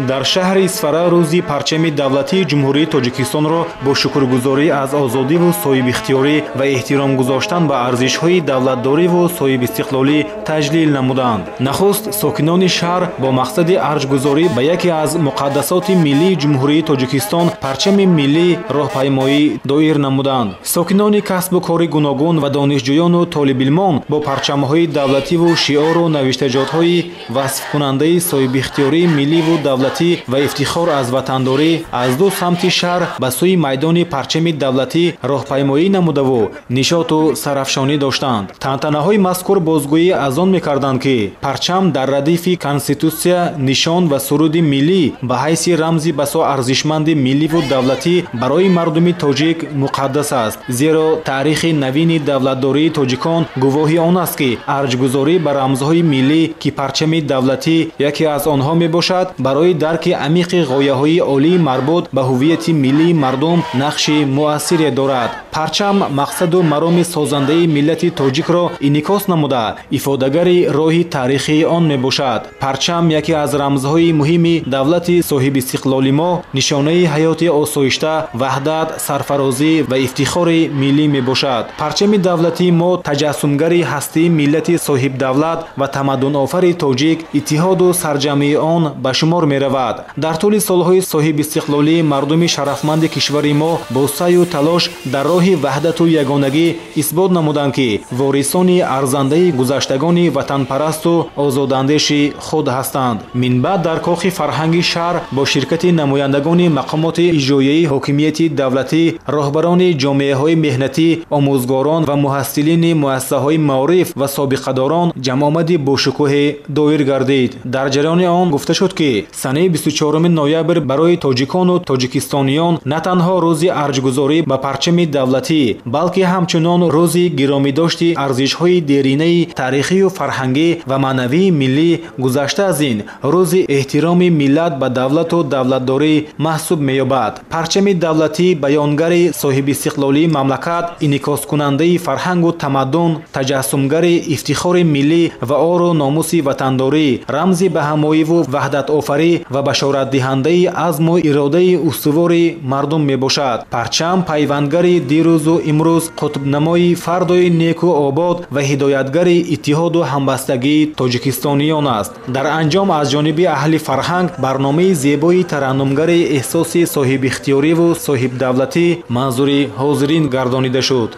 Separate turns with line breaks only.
Дар шаҳри Исфара рӯзи парчами давлатии Ҷумҳурии Тоҷикистонро бо шукргузорӣ аз озодиву соҳибихтиёрӣ ва эҳтиром гузоштан ба арзишҳои давлатдориву соҳибистиқлолӣ таҷлил намуданд. Нахуст сокинони шаҳр бо мақсади арҷгузорӣ ба яке аз муқаддасоти миллии Ҷумҳурии Тоҷикистон парчами миллӣ роҳпаймоӣ доир намуданд. Сокинони касбу кори гуногун ва донишҷӯёну толибилмон бо парчамҳои давлативу шиору навиштаҷотҳои васфкунандаи соҳибихтиёрии милливу давлатӣ ва ифтихор аз ватандорӣ аз ду самти шаҳр ба сӯи майдони парчами давлатӣ роҳпаймоӣ намудаву нишоту сарафшонӣ доштанд. Тантанаҳои мазкур бозгӯӣ аз он мекарданд, ки парчам дар радифи конститутсия, нишон ва суруди миллӣ ба ҳайси рамзи басо арзишманди милливу давлатӣ барои мардуми тоҷик муқаддас аст. Зеро таърихи навини давлатдории тоҷикон гувоҳи он аст, ки арҷгузорӣ ба рамзҳои миллӣ, ки парчами давлатӣ яке аз онҳо мебошад, барои дарки амиқи ғояҳои олии марбут ба ҳуввияти миллии мардум нақши муассире дорад. Парчам мақсаду мароми созандаи миллати тоҷикро инъикос намуда, ифодагари роҳи таърихии он мебошад. Парчам яке аз рамзҳои муҳими давлати соҳибистиқлоли мо, нишонаи ҳаёти осоишта, ваҳдат, сарфарозӣ ва ифтихори миллӣ мебошад. Парчами давлатии мо таҷассумгари ҳастии миллати соҳибдавлат ва тамаддунофари тоҷик, иттиҳоду сарҷамъии он ба шумор меравад. Дар тӯли солҳои соҳибистиқлолӣ мардуми шарафманди кишвари мо бо саъю талош дар роҳи ваҳдату ягонагӣ исбот намуданд, ки ворисони арзандаи гузаштагони ватанпарасту озодандеши худ ҳастанд. Минбаъд дар кохи фарҳанги шаҳр бо ширкати намояндагони мақомоти иҷроияи ҳокимияти давлатӣ, роҳбарони ҷомеаҳои меҳнатӣ, омӯзгорон ва муҳассилини муассисаҳои маориф ва собиқадорон ҷамъомади бошукӯҳе доир гардид. Дар ҷараёни он гуфта шуд, ки санаи 24 ноябр барои тоҷикону тоҷикистониён на танҳо рӯзи арҷгузорӣ ба парчами давлатӣ, балки ҳамчунон рӯзи гиромидошти арзишҳои деринаи таърихию фарҳангӣ ва маънавии миллӣ, гузашта аз ин рӯзи эҳтироми миллат ба давлату давлатдорӣ маҳсуб меёбад. Парчами давлатӣ баёнгари соҳибистиқлолии мамлакат, инъикоскунандаи фарҳангу тамаддун, таҷассумгари ифтихори миллӣ ва ору номуси ватандорӣ, рамзи баҳамоиву ваҳдатофарӣ ва башоратдиҳандаи азму иродаи устувори мардум мебошад. Парчам пайвандгари дирӯзу имрӯз, қутбнамои фардои неку обод ва ҳидоятгари иттиҳоду ҳамбастагии тоҷикистониён аст. Дар анҷом аз ҷониби аҳли фарҳанг барномаи зебои тараннумгари эҳсоси соҳибихтиёриву соҳибдавлатӣ манзури ҳозирин гардонида шуд.